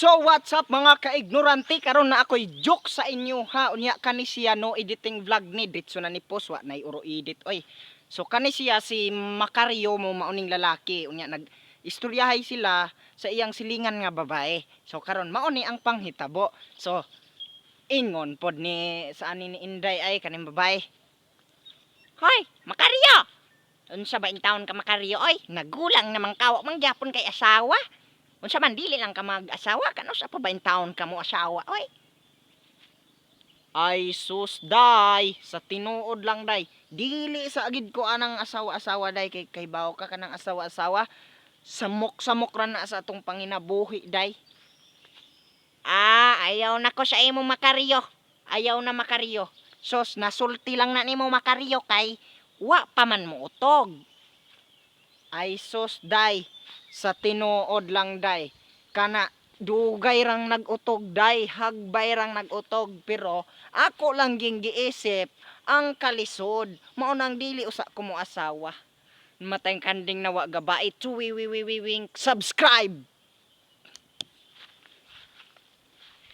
So what's up, mga kaignorante? Karon na ako'y joke sa inyo ha. Unya kani siya, no editing vlog ni, ditso na ni post, wa nay uro edit oy. So kani siya si Macario mo mauning lalaki. Unya nag istoryahay sila sa iyang silingan nga babae. So karon mao ni ang panghitabo. So ingon pod ni sa ani ni Inday ay kaning babae. "Hoy, Macario! Unsa ba in taon ka, Macario oy? Nagulang naman ka, wa man gyapon kay asawa. Unsa man, dili lang ka mag-asawa? Kano sa pa ba in taon ka mo asawa oy?" "Ay sus day, sa tinuod lang day. Dili sa agid ko anang asawa-asawa day, kay bawo ka kanang asawa-asawa. Samok-samok ra na sa atong panginabuhi day." "Ah, ayaw na ko sa imo, Macario. Ayaw na, Macario. Sos, nasulti lang na nimo, Macario, kay wa pa man mo utog." "Ay sus day, sa tinuod lang day. Kana dugay rang nag-utog day, hagbay rang nag-utog, pero ako lang ging giisip ang kalisod. Mao nang dili usa ko mo asawa." Matay kanding nawa gabait. Chuwi wi wi wi wink. Subscribe.